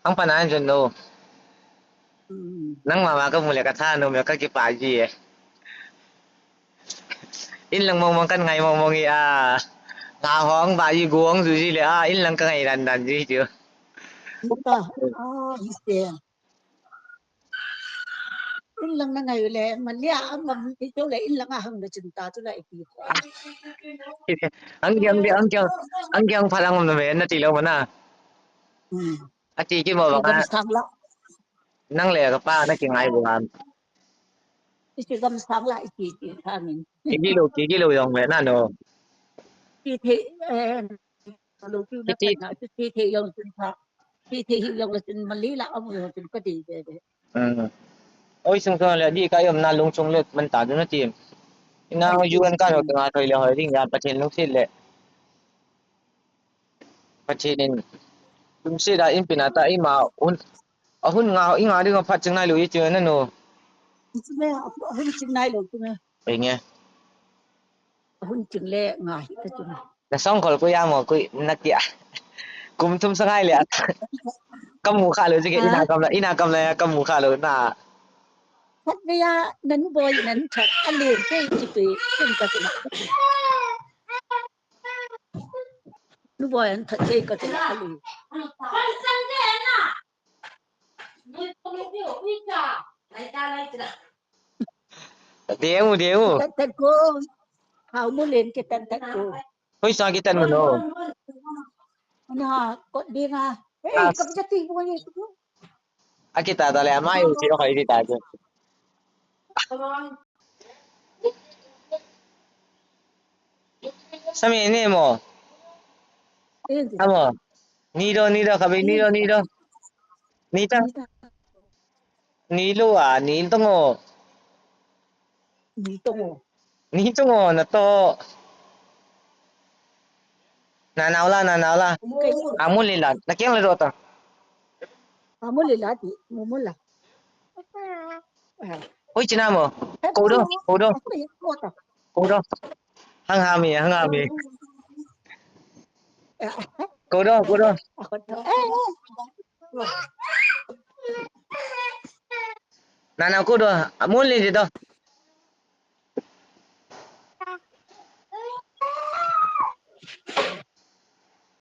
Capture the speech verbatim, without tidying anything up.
Ang panan jun no. Hmm. Nang mama ka mule ka tha no me ka kipa ji e. In lang mong mong kan ngai mong mong i a. Nga hong ba i guang ju ji le a, in lang ka ngai dan dan ji ju. Ka, ah, ise. In lang na ngai le, man lia, am, am, i to le, in lang a hang le chin ta tu le, i ti. Ang kiang, ang kiang, ang kiang phalang na me, na ti lo mana. Hmm. Ati ki mo ba ka. Nang le ka pa na ki ngai bu ham. Iti gam sang la iti ti thangin. Ki ki lo, ki ki lo yong le na no. Ti the, eh, lo ti na ka na, ti the yong tin tha. Ti the hi yong le tin mali la am yong tin ka ti de de. Hmm. Oi sung sung le di ka yom na lung chung le man ta du na ti. Ina U N ka lo ka thoi le hoi ding ya Pathen lungset le. Pathen in lungset a in pina ta ima un, a hun nga, i nga ding a phat ching nai lo i chi na no. Ching le, a hun ching nai lo ching le. Ei nge. A hun ching le nga hi ta ching. Na song khol ko ya mo ko na kia. Kum thum sa ngai le. Ka mu kha lo chi ke ina kam la, ina kam la ka mu kha lo na. Khat ve ya nan boi nan that a le ke chi pe kum ka ching. Lu boi an that kei ka ti a lu. Deu, deu. Tan tan ko. Hau mu len ke tan tan ko. Hoi sa ki tan mo no. Na ko ding a. Hey, ka ja ti mo ni. Akita ta le, ama yu chi hoi di ta chu. Sami ni mo. Amo. Ni do, ni do, kabi ni do, ni do. Ni ta. Ni lo a, ni tongo. Ni tongo. Ni tongo, na to. Na nau la, na nau la. Amu le la, na keng le ro ta. Amu le la ti, mu mu la. Oi, china mo. Ko do, ko do. Ko do. Hang ha mi, hang ha mi. Ko do, ko do. Na na ko do. Amu le do.